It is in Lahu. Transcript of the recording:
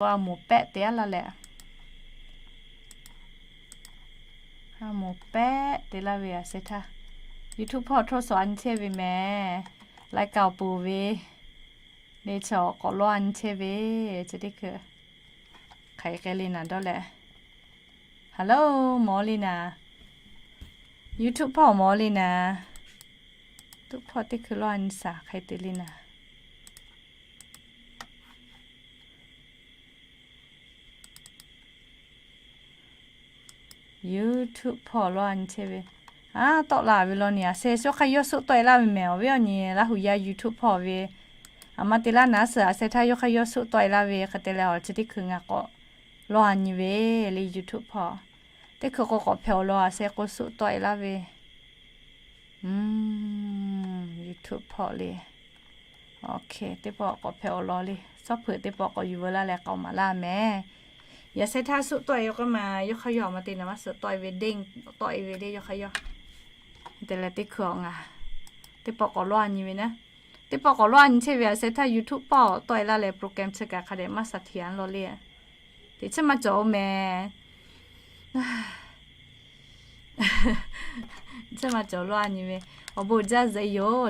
A moˍ pehˆ te a laˇ leh, a moˍ pehˆ te laˇ ve a sehˍ htaˇ, YouTube hpawˇ htawˇ suh a nyi chehˇ ve mehˍ. Laiˉ kaoˍ poˬ ve le chaw k'awꞈ lawˇ a nyi chehˇ ve, chi teˇ hkui hk'aˬ hk'e le naˍ dawˇ leh, Hello, mawˬ le naˍ. YouTube hpawˇ mawˬ le naˍ. YouTube hpawˇ teˇ hkui lawˇ a nyi shaˍ hk'e te le naˍ. YouTube hpawˇ lawˇ a nyi chehˇ ve, a tawˆ la ve law ni a sehˍ, yawˇ hk'aˇ yawˇ suhˆ tawˆ e laˇ ve mehˍ. Awˬ viˉ awˬ nyi Laˇ huˍ yaˇ YouTube hpawˇ ve, aˬ ma te laˇ naˍ suhˍ a sehˍ htaˇ yawˇ hk'aˇ yawˇ suhˆ tawˆ e laˇ ve hk'e te leh, awˬ chi teˇ hkui ngaˬ k'awꞈ lawˇ a nyi ve le YouTube hpawˇ. Teˇ hkui k'o k'awꞈ hpehꞈ awˬ lawn a sehˍ k'o suhˆ tawˆ e laˇ ve YouTube hpawˇ le. Oˇ hk'e teˇ pawˆ k'awꞈ hpehꞈ awˬ lawn le. Suhˉ hpeuꞈ teˇ pawˆ k'awꞈ yuˬ veu laˇ leh k'aoˍ maˍ laˇ mehˍ. Yaꞈ sehˍ htaˇ suhˆ tawˆ e k'o maˬ, yawˇ hk'aˇ yawˇ aˬ ma te naˍ maˇ suhˆ tawˆ e ve, deˇ tawˆ e ve le yawˇ hk'aˇ yawˇ. Te leh teˇ hkui awˬ ngaˬ teˇ pawˆ k'awꞈ lawˇ a nyi ve naˉ. Teˇ pawˆ k'awꞈ lawˇ a nyi chehˇ ve a sehˍ htaˇ YouTube hpawˇ tawˆ e laˇ leh program chi kaꞈ hk'a dehꞈ maˇ shaˍ htiꞈ a law le. Teꞈ chiˉ maˇ cawˬ oˬ mehˍ. Chiˉ maˇ cawˬ lawˇ a nyi ve, awˬ bon jaˇ zeꞈ yoˬ.